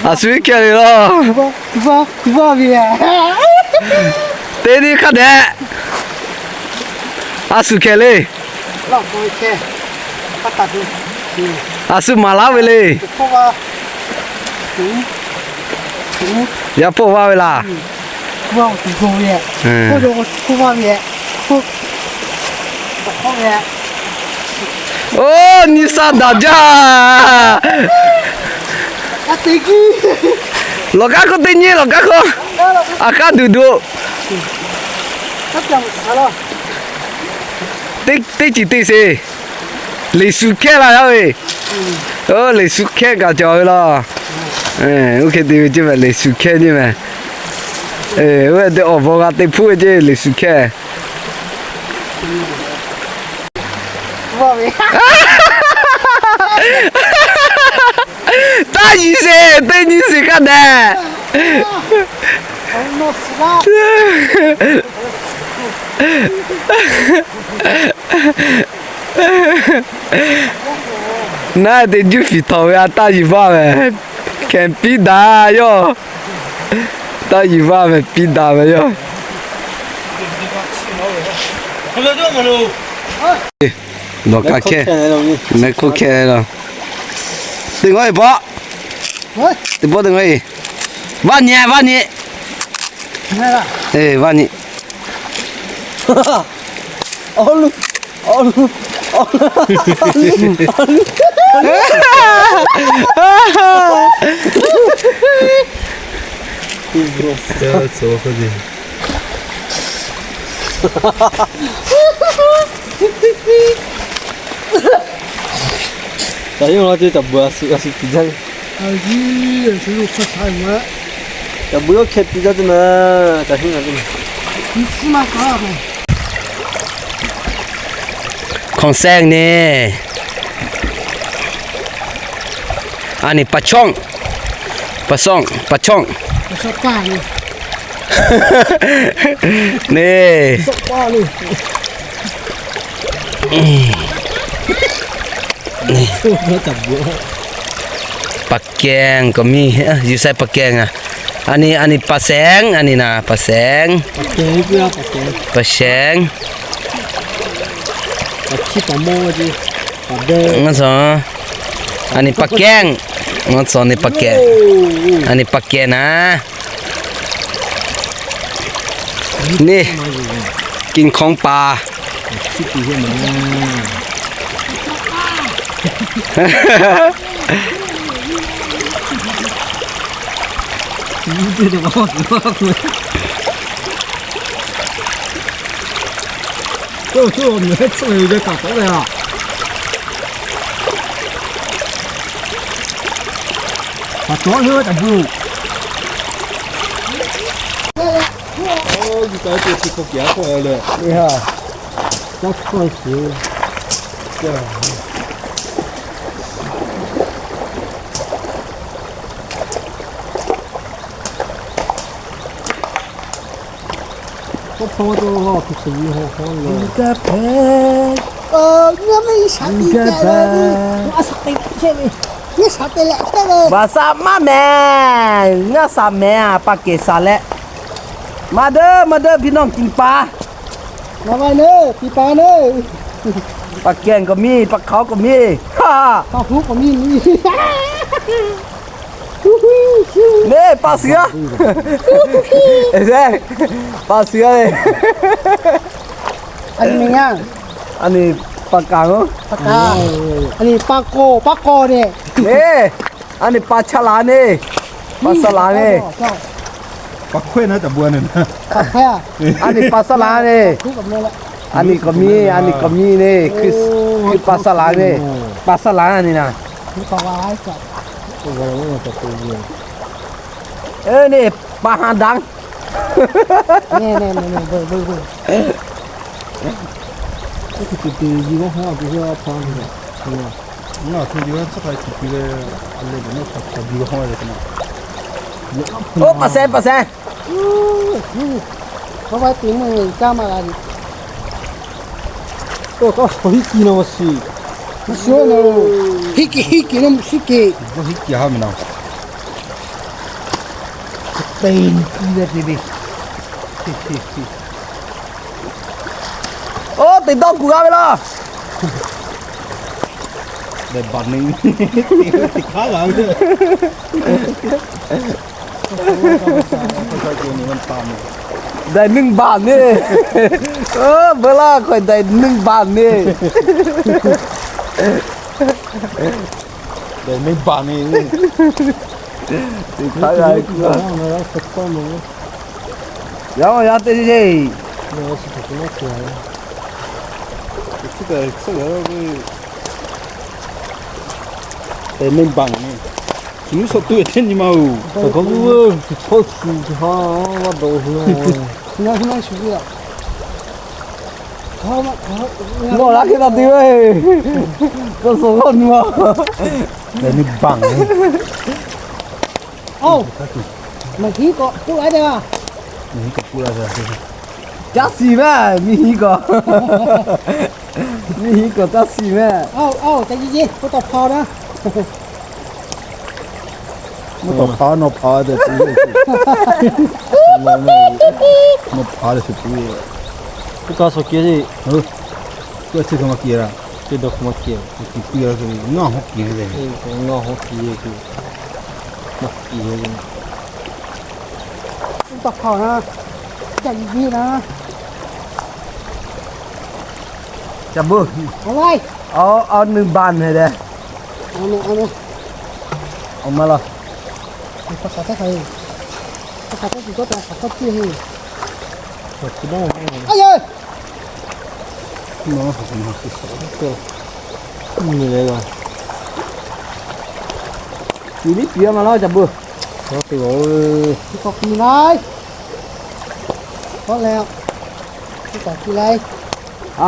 A shu hkehˇ le laˇ. Teˇ nyi hk'a dehꞈ. A shu hkehˇ le. A shu maˍ laˇ ve le. Yaˇ hpawˇ vaˇ ve laˇ. Oˇ, nyi sa daꞈ jaˇ. Lawˬ kaˉ hk'oˆ teˇ nyi, lawˬ kaˉ hk'oˆ. A k'aˉ duˬ duˬ. Teˇ, teˇ ceuˬ te sheˍ. Liꞈ shu hkehˇ laˇ yaˇ ve. Oˇ, liꞈ shu hkehˇ kaꞈ cawˬ ve laˇ. Oˇ hk'e te ve ceˇ mehˍ, liꞈ shu hkehˇ nyi mehˍ. Oˇ, te awˬ bawˬ g'a te hpuˇ ve ceˇ, liꞈ shu hkehˇ. Taˇ yiˍ sheˍ, teˇ nyi sheˍ hk'a dehꞈ. Naˉ te juˇ fiˍ htawˍ ve a taˇ yiˍ vaˇ mehˍ. Hkehˍ piˇ daꞈ yawˇ. Taˇ yiˍ vaˇ mehˍ, piˇ daꞈ mehˍ yawˇ. Lawˬ kaˉ hkehˇ, mehˍ hk'oˆ hkehˇ laˇ. Teˇ g'aˇ e baˆ. Teˇ bawˆ teˇ g'aˇ e. Vaˇ nyi, vaˇ nyi. Vaˇ nyi. Caˬ yawˇ la ce caˬ beuꞈ a shu a shu tiꞈ jaˇ le. Caˬ beuꞈ yawˇ hkeh tiꞈ jaˇ teˇ na, caˬ hiˉ na teˇ na. Hkawˇ sehˉ ne. A ni pa chawˇ, pa sawˆ, pa chawˇ. Ne. Pa kehˬ k'awꞈ miˇ, yuˬ sai pa kehˬ a. A ni, a ni pa sehˉ, a ni na pa sehˉ. Pa sehˉ. Ngaˬ suh, a ni pa kehˬ, ngaˬ suh ni pa kehˬ, a ni pa kehˬ na. Neˇ, kin hkawˇ pa. Baˬ shaꞈ maˇ mehˍ, ngaˇ shaꞈ mehˍ a, pa kehˬ shaˍ leh. Maˇ deuˆ maˇ deuˆ, pi nawˬ kin pa. Pa kehˬ k'awꞈ miˇ, pa hk'aoˉ k'awꞈ miˇ. Neˇ, pa suhˍ a. Pa suhˍ a le. A ni pa kaˍ lo. A ni pa kawˬ, pa kawˬ neˇ. Neˇ, a ni pa chaˇ laˬ neˇ. Pa shaˍ laˬ neˇ. A ni pa shaˍ laˬ neˇ. A ni k'awꞈ miˇ, a ni k'awꞈ miˇ neˇ. Hkui pa shaˍ laˬ neˇ. Pa shaˍ laˬ a ni na. Eˇ neˇ, pa ha daꞈ. Oˇ, pa sehˉ, pa sehˉ. Hiˉ kiˍ hiˉ kiˍ na, hiˉ kiˍ. Teˇ nyi ve te ve. Oˇ, teꞈ dawˇ kuˬ g'a ve laˇ. Daiˬ neˇ baˬ neˇ. Oˇ, beuꞈ laˇ hk'aw daiˬ neˇ baˬ neˇ. Daiˬ neˇ baˬ neˇ. Teˇ hk'aˇ g'a kuˬ a. Yaˇ maˇ yaˇ teˇ ceuˬ. Teˇ neˇ baˬ neˇ. Chi nuˇ suhˍ tuˬ ve teˇ nyi ma oˬ. Teˇ hk'aˇ nuˇ ve chi chaw shu chi hk'aˇ vaˇ dawˬ hui a. Mawˬ laˇ hk'e taˇ te ve. Tawˇ suhˍ g'awˇ nu a. Teˇ neˇ baˬ neˇ. Oˇ, maˇ hinˉ k'awꞈ k'oˆ laˇ ve a. Maˇ hinˉ k'awꞈ k'oˆ laˇ ve. Caˇ shiˍ mehˍ, miˇ hinˉ k'awꞈ. Miˇ hinˉ k'awꞈ caˇ shiˍ mehˍ. Oˇ, oˇ, ca ye ye, k'oˆ tawˍ hpaw na. Mvuhˇ tawˍ hpaˇ nawˬ hpaˇ te tuˬ ve. Nawˬ hpaˇ te tuˬ ve. Teˇ kaˇ suhˍ kiˬ le. Kuˇ chi hk'e maˇ kiˬ la. Teˇ dawˇ hk'e maˇ kiˬ. Kiˬ piˇ a, ngaˇ hawˉ kiˬ ve le. Ngaˇ hawˉ kiˬ ve kuˬ. Maˇ kiˬ ve. Uˉ tawˇ hkawˇ na, ca yiˍ nyi na. Ca buˇ. Awˬ laiˉ. Awˬ, awˬ nui baˬ neˇ deh. Awˬ nui, awˬ nui. Awˬ ma laˬ. K'aˬ hk'aˬ teˇ hk'aˬ, k'aˬ hk'aˬ teˇ hk'aˬ k'oˆ piˇ heˆ. Aˉ yehˬ. Nyi le g'a. Piˍ liˉ piˍ a ma laˇ ca buˇ. K'awꞈ piˍ laiˉ. K'awꞈ leh. K'awꞈ piˍ laiˉ. A,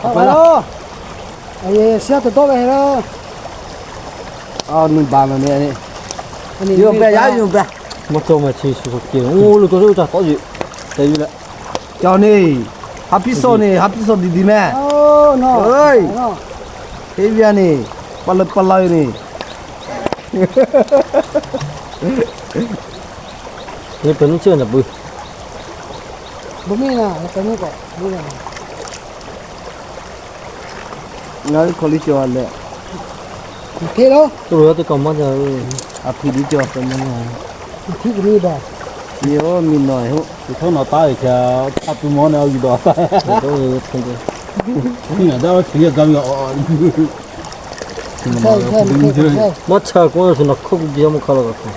a, siˉ a tuˬ dawˇ ve laˇ. A, nui baˬ ma ne. Yawˇ pehˇ yaˇ yawˇ pehˇ. Maˇ cawˬ ma chi shuˍ shuˍ kehˬ. Oˇ lo cawˬ ce oˇ ca tawˆ yeˬ. Te yuˬ leh. Cawˬ neˇ, ha piˇ sawˇ neˇ, ha piˇ sawˇ diˬ diˬ mehˍ. Oˇ, heˆ ve a neˇ, pa leuˬ pa leuˬ neˇ. Neˇ pehˬ nuˇ chi a naˬ beuˬ. Ngaˬ hui hk'aw liˇ cawˬ leh. Hk'e lo. K'oˆ lo yaˇ teˇ kaꞈ maˇ jaˇ. A hpiˇ liˇ cawˬ. Hpiˇ k'o miˇ baˬ. Miˇ oˬ, miˇ nawˬ hoˆ. Chi htawˇ nawˬ taˉ ve hk'e, a tu mawˇ neˇ a g'uiˬ dawˬ taˉ. Ngaˬ daˇ ve chi g'a gaˇ ve a. Maˇ cha k'o, shu naˬ hkawˇ k'oˆ gaˇ maˇ hk'a la kaꞈ hk'e.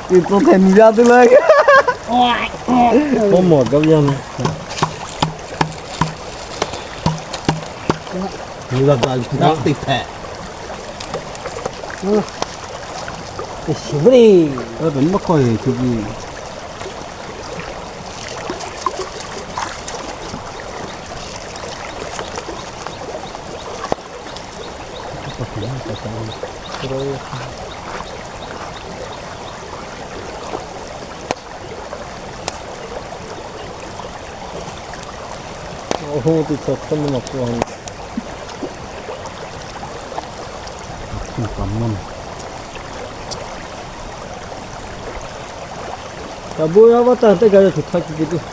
Te tcuh hteꞈ miˬ yaˇ te le. Maˇ mawˬ gaˇ ve yaˇ mehˍ. Miˬ g'a gaˬ teˇ hpehꞈ. Te shiˍ ve le. Maˇ hkawˇ heˆ chi ve. Oˇ, teˇ chaw hk'aˇ maˇ maˇ k'oˆ a. Kaꞈ bon yaˇ vaˇ taˇ teˇ g'aˇ yaˇ shuˍ htaˇ ci te tuˬ.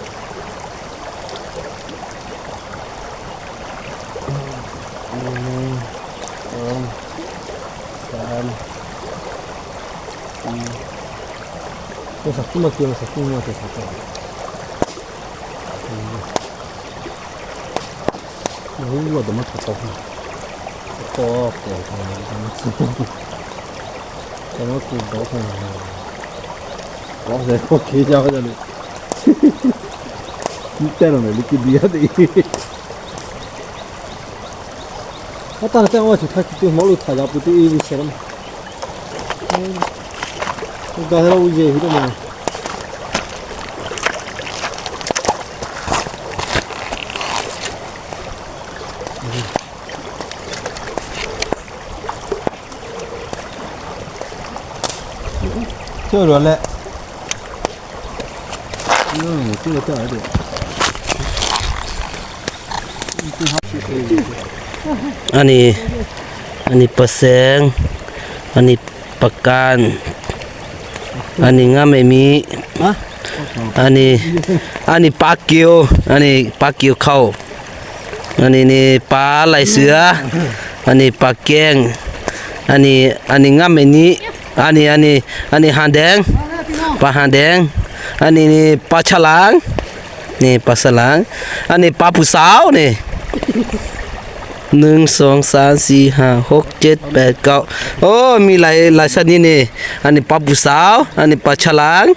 Shaˍ tiˉ maˇ keu, shaˍ tiˉ maˇ te shaˍ tiˉ. Hu a dawˬ maˇ htaꞈ taw hu. Taw pehˬ taw, taw maˇ keu dawˬ hk'aˇ. Dawˬ leh k'awꞈ keu jaˇ ve le. Nyi tehˇ la mehˍ le, keu diˬ yaˇ teꞈ. Aˉ taˇ na tehˇ a shuˍ htaˇ keu te mawˇ lo htaꞈ yaꞈ pui teˇ e ve shehˍ la ma. Gaˬ heh la uˇ yehˬ hiˉ teˇ ma. Chehˇ leh. Aˬ ni, aˬ ni pa sehˉ, aˬ ni pa kanˇ. Aˬ ni ngaˇ mehˍ miˇ, aˬ ni, aˬ ni paˍ keoˬ, aˬ ni paˍ keoˬ hk'aoˬ, aˬ ni ni paˍ laiˬ suhˍ, aˬ ni paˍ kehˬ, aˬ ni, aˬ ni ngaˇ mehˍ nyiˇ, aˬ ni, aˬ ni, aˬ ni haˍ dehˬ, paˍ haˍ dehˬ, aˬ ni ni paˍ chaˇ laꞈ, ni paˍ chaˇ laꞈ, aˬ ni paˍ puˍ saˍ-oˬ ni. หนึ่ง สอง สาม สี่ ห้า หก เจ็ด แปด เก้า Oˇ, miˬ laiˬ laiˬ shaˍ nyi ni, aˬ ni paˍ puˍ saˍ-oˬ, aˬ ni paˍ chaˇ laꞈ,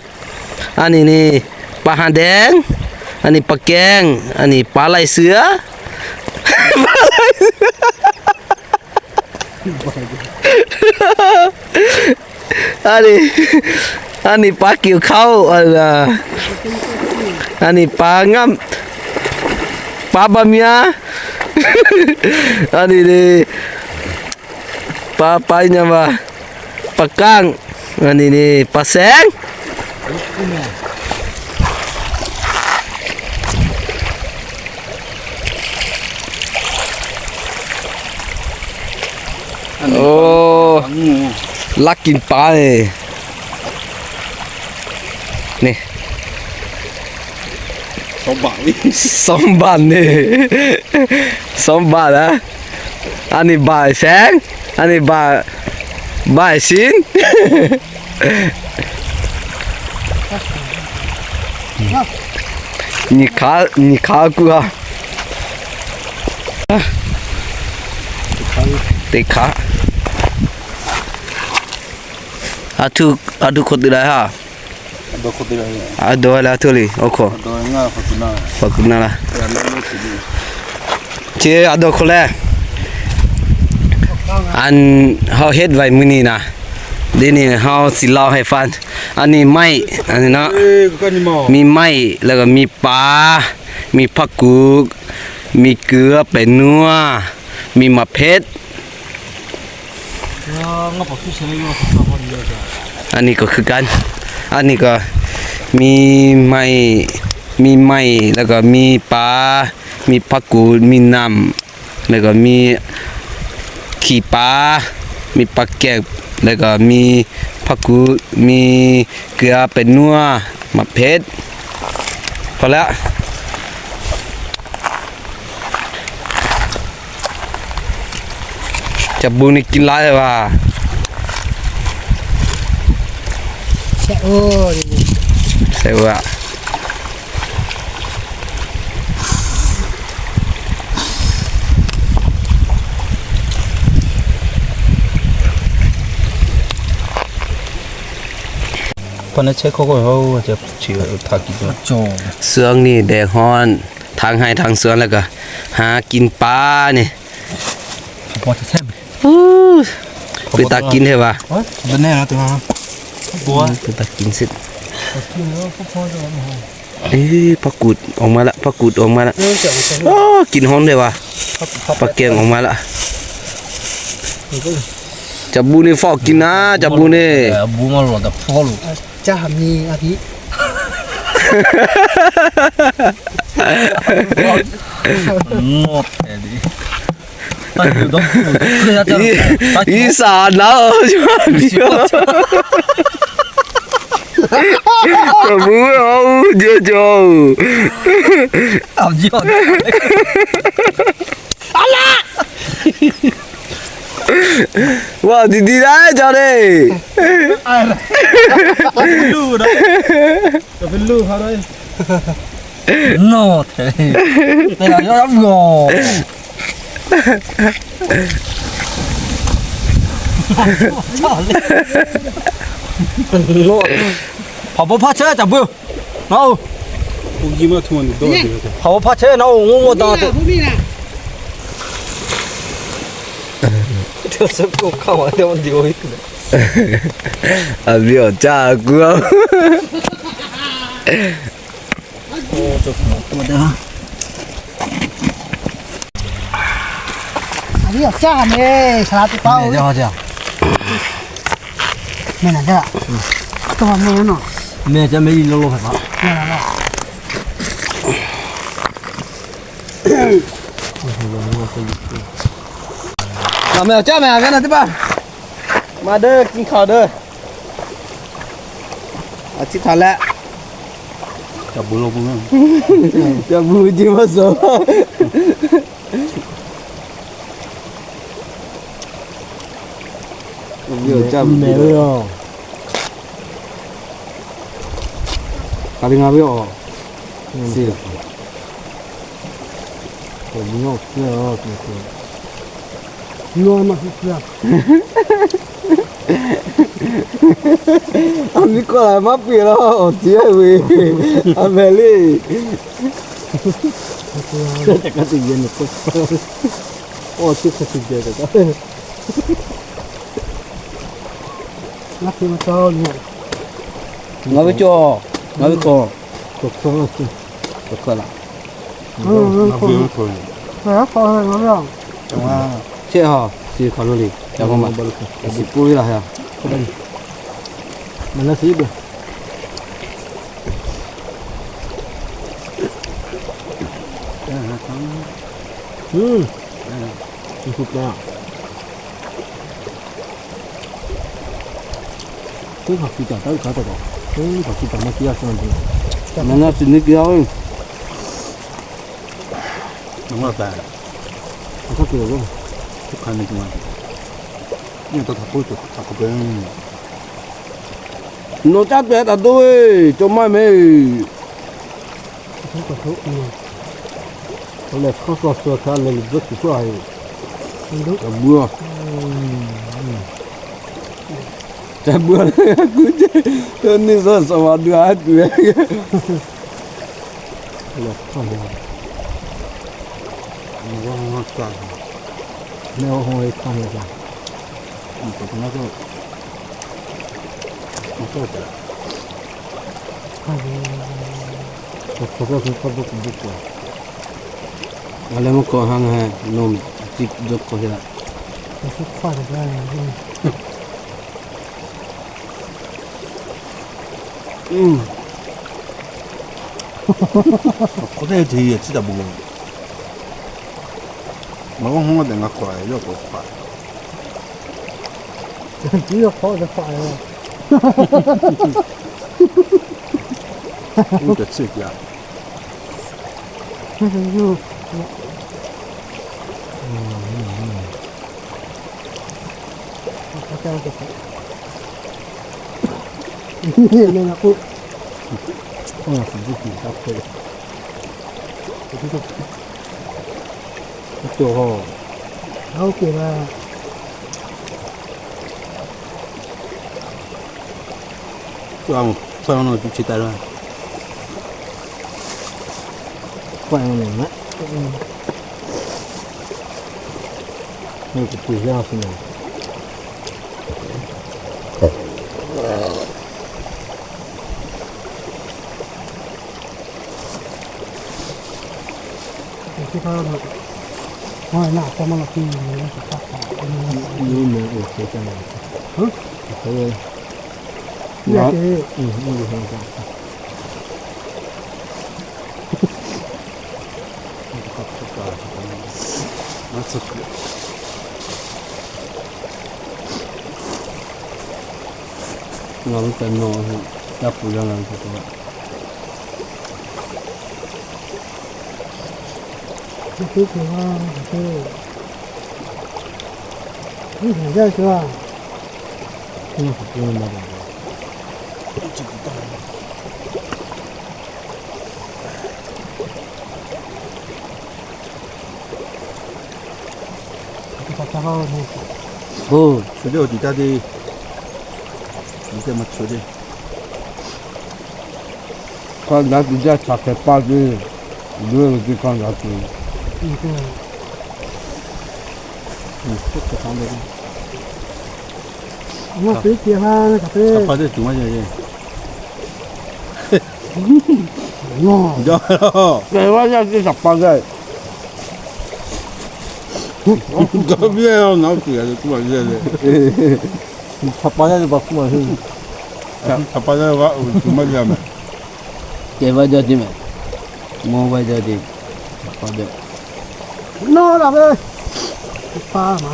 aˬ ni ni paˍ haˍ dehˬ, aˬ ni paˍ kehˬ, aˬ ni paˍ laiˬ suhˍ, aˬ ni, aˬ ni paˍ keoˬ hk'aoˬ, aˬ ni paˍ ngaˇ, paˍ baˬ miˇ-aˬ, aˬ ni ni paˍ paˍ nyi ma, paˍ kanˇ, aˬ ni ni paˍ sehˉ. Oˇ, laˇ kiˍ paˍ-e. Ni, สองบาท สองบาท ni, สองบาท aˬ. Aˬ ni baˬ sehˉ, aˬ ni baˬ, baˬ shinˉ. Nyi hk'aˉ, nyi hk'aˉ kuˇ-a. Teˇ hk'aˉ. Aˬ htuˇ, aˬ htuˇ hk'oˆ teˇ la ha. Aˬ dawˬ leh aˬ htuˇ le, awˬ hk'aw. Hpaˍ kuˬ naˇ la. Chi aˬ dawˬ hk'oˆ leh, aˬ, haw heˆ vaiˬ mvuhˇ nyi naˍ, deˇ ni haw shiˍ law heh faˇ. Aˬ ni maiˆ, aˬ ni na, miˬ maiˆ leh kaꞈ miˬ paˍ, miˬ hpaˇ kuˬ, miˬ kuiˬ pehˍ nuˇ-a, miˬ maˍ hpeˆ. Aˬ ni kaꞈ hkui kanˉ, aˬ ni kaꞈ miˬ maiˆ, miˬ maiˆ leh kaꞈ miˬ paˍ, miˬ hpaˇ kuˬ, miˬ naˬ, leh kaꞈ miˬ hkiˍ paˍ, miˬ paˍ kehˬ, leh kaꞈ miˬ hpaˇ kuˬ, miˬ kuiˬ-a pehˍ nuˇ-a, maˍ hpeˆ. Hk'aw leh, ca bu ni kiˇ laˇ ve. Suhˉ ni dehꞈ hawˇ, htaꞈ haiˬ htaꞈ suhˉ leh kaꞈ, ha kiˇ paˍ ni. Peuˬ taˍ kiˇ heˆ vaˬ. Peuˬ taˍ kiˇ sheˍ. Paˇ kuˬ awˬ ma laˇ, paˇ kuˬ awˬ ma laˇ. Kiˇ hawˇ heˆ vaˬ. Paˇ kehˬ awˬ ma laˇ. Ca bu ni fawˆ kiˇ naˉ, ca bu ni. Iˉ saˍ naˉ, ca bu a, jawˇ jawˇ. Wa, tiˉ tiˉ laˇ ca le. Nawˬ hteꞈ, teˇ g'aˇ yawˇ g'a. Hpaˍ bawˇ hpaˇ chehˇ caˍ beuˬ. Nawˬ, hpaˍ bawˇ hpaˇ chehˇ nawˬ, oˬ, mvuhˇ mvuhˇ taˍ. Aˬ viˉ awˬ caˇ kuiˬ-a. Meh awˬ caˇ meh, a ve na teˇ hpaˍ. Ma deˇ kiˇ hk'aw deˇ. A ciˉ htaꞈ leh, ca bu jeh maˇ suh. Mehˬ ve yoˬ. Ka le ngaˬ ve yoˬ. A miˉ kawˆ la maˇ piˇ la awˬ tiˉ ve. A mehˍ le. Ca ka te yehˬ nyi k'o, awˬ tiˉ hk'a shuˍ jehˬ kaꞈ. Ngaˬ ve cawˬ, ngaˬ ve cawˬ, cawˬ hkawˇ laˇ. Chehˇ ha, shiˍ hk'aˬ lo le, ca k'o ma, shiˍ pui ve laˇ ha. Teˇ hpaˍ ci taˍ taˇ ve hk'a taw, teˇ hpaˍ ci taˍ maˇ ci yaˇ suh na te. Ngaˬ na shiˍ nyi te yaˇ oˬ. Nawˬ caˇ tuˬ taˍ dawˇ ve, cawˬ maˇ mehˍ. Lehˬ hk'aˇ suh suh htaˇ leh lehˬ bvuhˆ tuˬ hkawˇ a ve. Ca bu, ca bu, kuˇ ceˇ, neˇ suh suh ma duˬ a tuˬ ve. Ngaˬ leh mvuhˇ hkawˇ ha ngaˬ hui nawˬ mehˍ a ciˉ dawˇ hkawˇ he laˇ. Hk'aw teˇ ceuˬ ciˉ taˍ bon. Ngaˬ g'awˇ hawˉ dehꞈ ngaˬ k'awꞈ yawˇ k'awꞈ hpaꞈ. Yawˇ hk'awꞈ dehꞈ hpaꞈ. Uˉ, ca chiˇ piˇ a. Ngaˬ ve ca nawˬ, ca pui la ngaˬ ve ca pui la. Hk'a daꞈ tuˬ jaˇ, chaꞈ hk'ehꞈ pa ce. Duˇ ve teˇ hk'aˇ daꞈ tuˬ. K'ehˬ vaˇ yaˇ ce shaˍ pa gaˇ. Gaˇ viˇ a naˉ tuˬ a tuˬ a le. Shaˍ pa yaˇ ve pa kuˇ a le. Shaˍ pa yaˇ ve tuˬ maˇ le a mehˍ. K'ehˬ vaˇ jaˇ ce mehˍ. Mawˇ vaˇ jaˇ ce. Shaˍ pa jaˇ. Nawˇ la ve. Pa ma.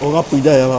Awˬ g'aˇ pui jaˇ ya la.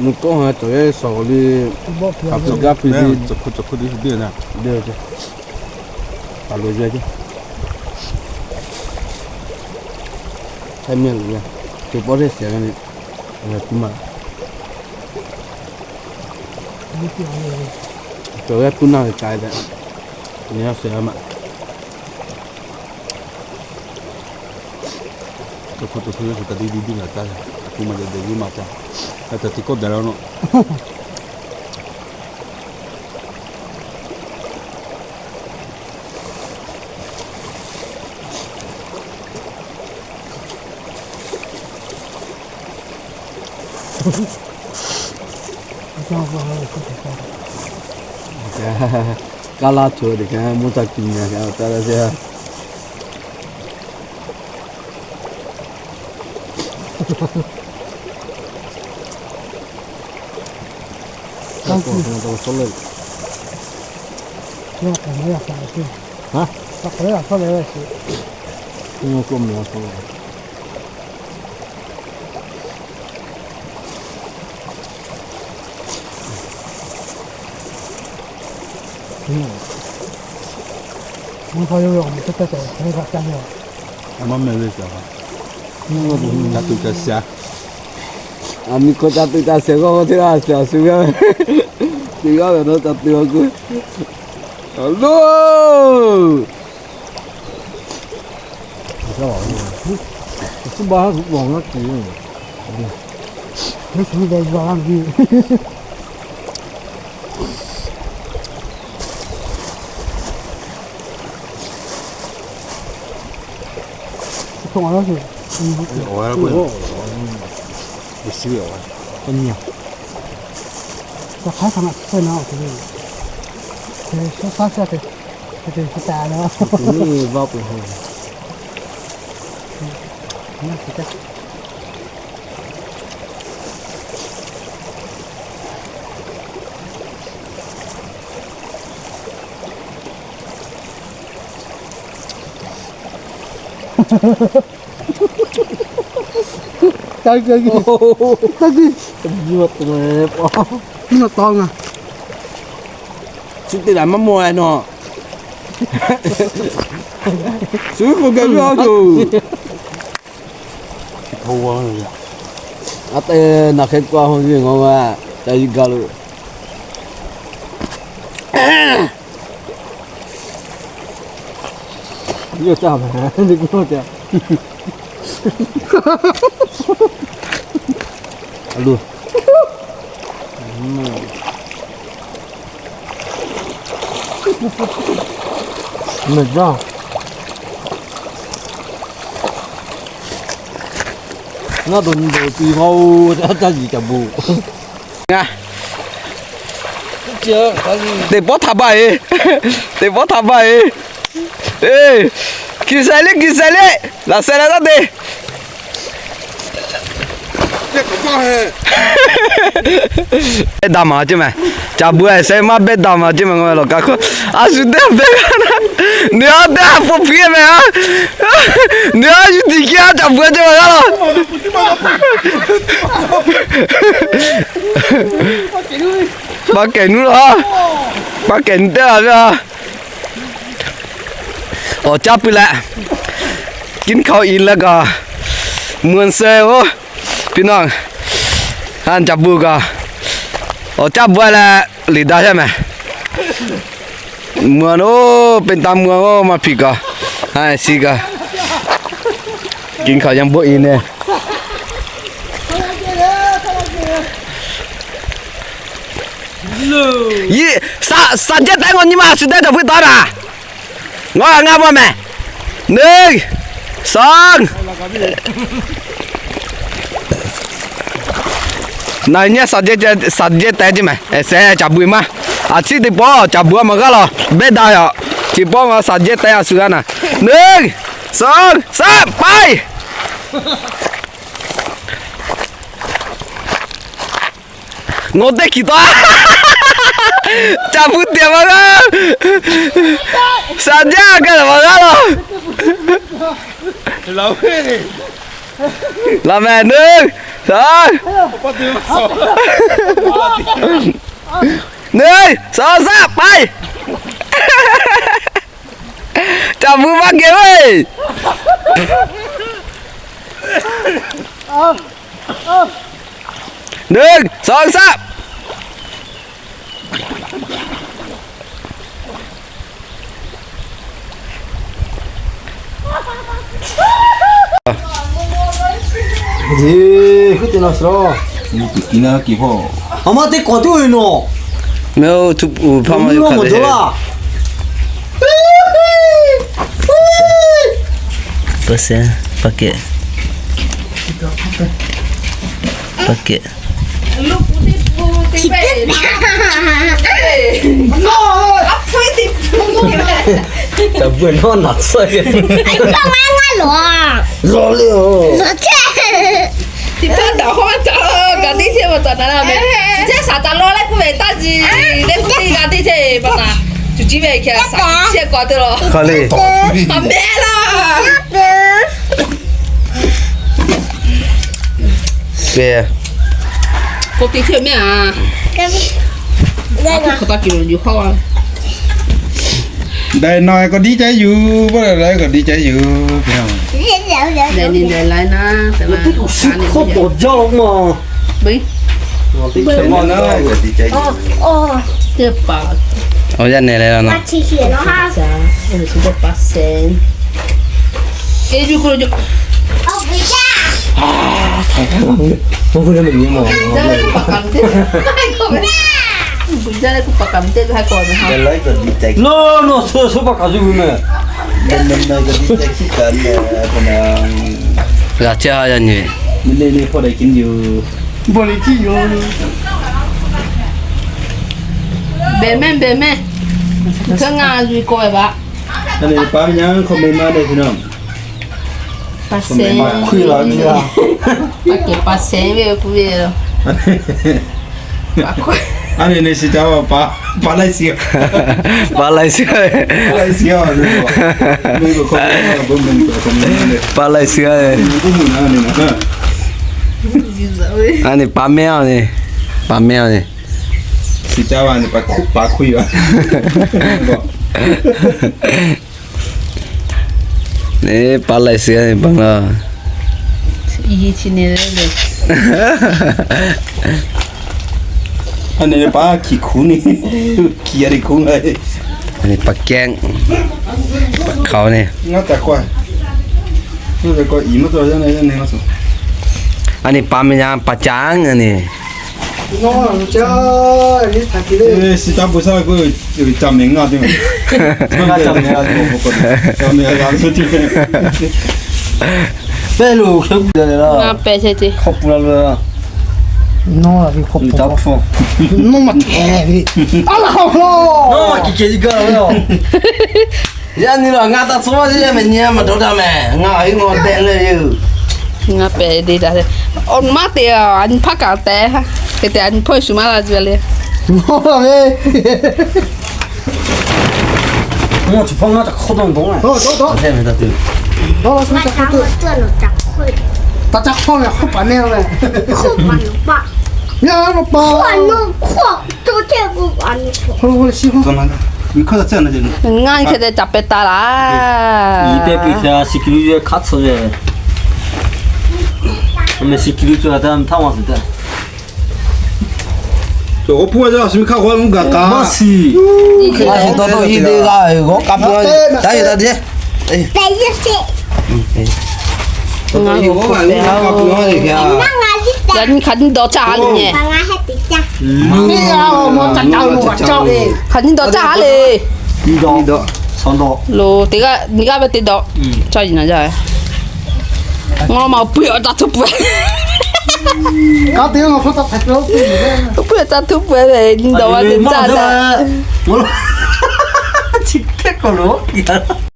Nyi kawˆ ha cawˬ yehˇ shawˍ le. Kaꞈ tcuh gaˇ piˇ le, cawˬ hkuˇ cawˬ hkuˇ te te na. Kaꞈ loˬ yehˇ ce. Hk'e mehˆ loˬ ve, teˇ pawˆ teˇ shehˍ ve le. Kuˇ maˇ cawˬ yehˇ kuˇ naˇ ve k'ai tehꞈ, nyi a shehˍ a maꞈ. Tcuh hkuˇ cawˬ hkuˇ yehˇ shu kaꞈ te te te ngaˬ taˇ, a kuˇ maˇ dehꞈ dehꞈ yuˇ maˇ taˇ. Hk'e te teˇ kawˆ dehꞈ la nawˬ. Kaˇ laˇ tuˬ teꞈ kaꞈ mvuhˇ taˇ kiˬ nyi a kaꞈ taˇ laˇ sheˍ. Mvuhˇ hawˇ yawˇ ve awˬ moˍ teˇ pehˇ tehꞈ hk'aˬ hk'e g'a caˇ ve a. A maˇ meh ve kaꞈ, ca tuˬ ca shiˍ. A mi hk'aw ca tuˬ ca shiˍ k'oˆ k'o, teˇ g'aˇ shiˍ a shu g'aˇ ve, teˇ g'aˇ ve nawˬ ca tuˬ a kuˇ. Loˬ. Suhˉ ba haˉ kuiˬ bawˬ ngaˇ kuiˬ. Suhˉ ba haˉ kuiˬ. Suh teˇ laˬ maˇ maw e nawˬ. Suh k'o gaˬ ve a yoˬ. A te naˬ hk'e k'o a ho ve ngaˬ ma ca yi ga lo. Yawˇ caˇ ma, ni k'o te. A lo. Meh jaˇ. Ngaˇ dawˬ nyi dawˬ tuˬ hk'aw-o, caˇ caˇ yiˍ caˍ bon. Ngaˬ teˇ pawˆ htaꞈ baˬ e, teˇ pawˆ htaꞈ baˬ e. Eˬ, kiˬ shaiˍ le, kiˬ shaiˍ le, laꞈ shaiˍ leh taˇ te. Behˆ daꞈ maˍ ceˇ meh. Caˍ bon a sheh maˇ behˆ daꞈ maˍ ceˇ meh, ngaˬ ve lawˬ ka hk'oˆ. A shu teˇ behˆ g'aˇ na. Nawˬ a teˇ a hpu hpiˇ meh a. Nawˬ a yuˬ tiˍ kiˇ a caˍ bon a ceˇ meh g'aˇ la. Pa kehˬ nuˇ la. Pa kehˬ nuˇ teˇ la ve a. Awˬ caˇ pui leh, กินข้าวอิ่มแล้วก็ เหมือนเซย โอ้ พี่น้อง ha caˍ bon kaꞈ, awˬ caˇ bon leh liꞈ daꞈ yaˇ meh. เหมือนโอ้ เป็นตาเหมือนโอ้ maˇ hpiˍ kaꞈ, ha shi kaꞈ, กินข้าวยังบ่อิ่มเนี่ย. Saˍ jehˇ tehꞈ ngaw nyi ma shu dehˇ caˍ bon taˍ naˍ. Ngaˬ ngaˇ maˇ meh. หนึ่ง สอง Naˬ nyi saˍ jehˇ tehꞈ ceˇ meh. Sheh caˍ bon maˇ. A ciˉ teˇ pawˆ caˍ bon maˇ g'aˇ la. Behˆ daꞈ yaꞈ. Chi pawˆ ngaˬ saˍ jehˇ tehꞈ a shu g'aˇ naˍ. หนึ่ง สอง สาม ไป Ngaˬ teˇ hkiˬ taw. Caˍ bon tiꞈ maˇ g'aˇ. Saˍ jehˇ a gaˇ leh maˇ g'aˇ la. Laˬ meh, หนึ่ง สอง หนึ่ง สอง สาม ไป. Caˍ bon maˇ geh ve. หนึ่ง สอง สาม. Eˬ, hk'e te na shu la. Nyi tuˬ kiˬ na kiˬ hpawˇ. A ma teˇ k'awꞈ tuˬ ve nawˬ. Meh oˇ, tuˬ uˍ hpaˇ maˇ yawˇ hk'aˬ te laˇ. Paˇ sehˉ, paˇ kehꞈ. Paˇ kehꞈ. Caˍ bon nawˉ naˬ tsuhˇ ve. Lawˬ le oˬ. Tiꞈ hpaˇ daꞈ hawˉ ca lo ga teˇ chehˇ ve taˍ na la meh. Chi chehˇ shaˍ ca law leh k'oˆ ve taˇ zi. Leh k'oˆ ve ga teˇ chehˇ ve pa taˍ. Cuˬ ciˉ ve hk'e shaˍ chi chehˇ k'awꞈ te law. Hk'aˬ le. Aˬ meh laˇ. K'oˆ piˇ chehˇ meh a. Hk'aˬ taˇ kiˬ lo yuˬ hawˉ a. Dai nawˬ k'awꞈ diˇ ceh yuˬ, paˇ leh laiˉ k'awꞈ diˇ ceh yuˬ. Dai ni dai laiˉ naˉ, teˇ hkawˇ tawˍ jaˇ lo ma. Teˇ hpaˍ. Awˬ yaˇ nehˬ leh la na. Lo, lo, so, so pa kaˬ zuˇ ve meh. G'a chehˇ ha yaˇ nyi. Bawˬ le ciˇ yoˬ. Behˬ mehˇ, behˬ mehˇ. Hk'e ngaˬ zuhꞈ k'oˆ ve baꞈ. Aˬ nyi paˍ ve nyaˇ hk'aw meh maˇ deh hk'e naˇ. Pa sehˍ ve, pa kehˬ pa sehˍ ve k'oˆ ve yoˬ. Aˬ nyi nyi shi caˇ ve pa, pa laiˉ shi, pa laiˉ shi, pa laiˉ shi a. Pa laiˉ shi a. Aˬ nyi pa mehˇ a nyi, pa mehˇ a nyi. Shi caˇ ve nyi pa hkuˆ, pa hkuˆ yoˬ. Nyi pa laiˉ shi a nyi pa ngaˬ. Aˬ nyi pa hkiˬ hkuˆ nyi, hkiˬ a nyi hkuˆ ngaˬ. Aˬ nyi pa kehˉ, pa hk'aoˍ nyi. Aˬ nyi pa meh nyaˇ pa caˇ a nyi. Shi caˇ bon shaˉ k'oˆ ve ca meh ngaˇ teˇ, ca meh g'a ve teˇ. Pehˇ lo hk'e k'oˆ gaˇ le laˇ. Ngaˇ pehˇ chehˇ ce. Hk'aw pu la lo. Nawˬ la ve hk'aw pu. Nawˬ maˇ hkeh ve. A laˬ hk'aw lo. Nawˬ maˇ kiˬ kehˬ ji gaˇ ve. Yaˇ nyi lo ngaˬ taˇ tcuhˉ maˇ ce yaˇ mehˍ nyi maˇ dawˇ daꞈ mehˍ. Ngaˬ a hui ngaˬ dehꞈ leh yoˬ. Ngaˇ pehˇ de daꞈ le. Awˬ maˇ te a, a nyi hpaˇ kaꞈ tehꞈ. Hk'e te a nyi hpawˇ shu maˇ la zuhꞈ le. Nawˬ la ve. Mawˇ chi hpawˇ ngaˇ taꞈ hk'awˇ dawˇ dawˇ. Dawˇ dawˇ dawˇ. Taꞈ ca hk'awˇ ve hk'oˆ paˍ mehˇ ve. Ngaˇ hk'e te ca pehˇ taˍ laˇ. Meh shi kiˍ lu cawˬ a taˇ htaˇ ma suhˍ taˇ. Cawˬ k'o puˇ a jaˇ, a shu mi hk'aˇ k'o a mvuhˇ gaˬ k'aꞈ. Maˇ shiˍ. Hk'e te dawˇ dawˇ i te g'a g'awˇ kaˇ pui a. Taˇ yehˬ taˇ te. Yaꞈ nyi hk'aˬ nyi dawˬ caˇ ha le nyi. Hk'aˬ nyi dawˬ caˇ ha le. Loˬ teˇ g'aˇ nyi g'aˇ ve te dawˬ. Caˇ yiˍ naˍ jaˇ. Ngaˬ ma awˬ puiˉ awˬ caˇ htuˇ peuˬ. Awˬ puiˉ awˬ caˇ htuˇ peuˬ ve nyi dawˬ ve te caˇ daꞈ. Chi hteˇ k'awꞈ loˬ.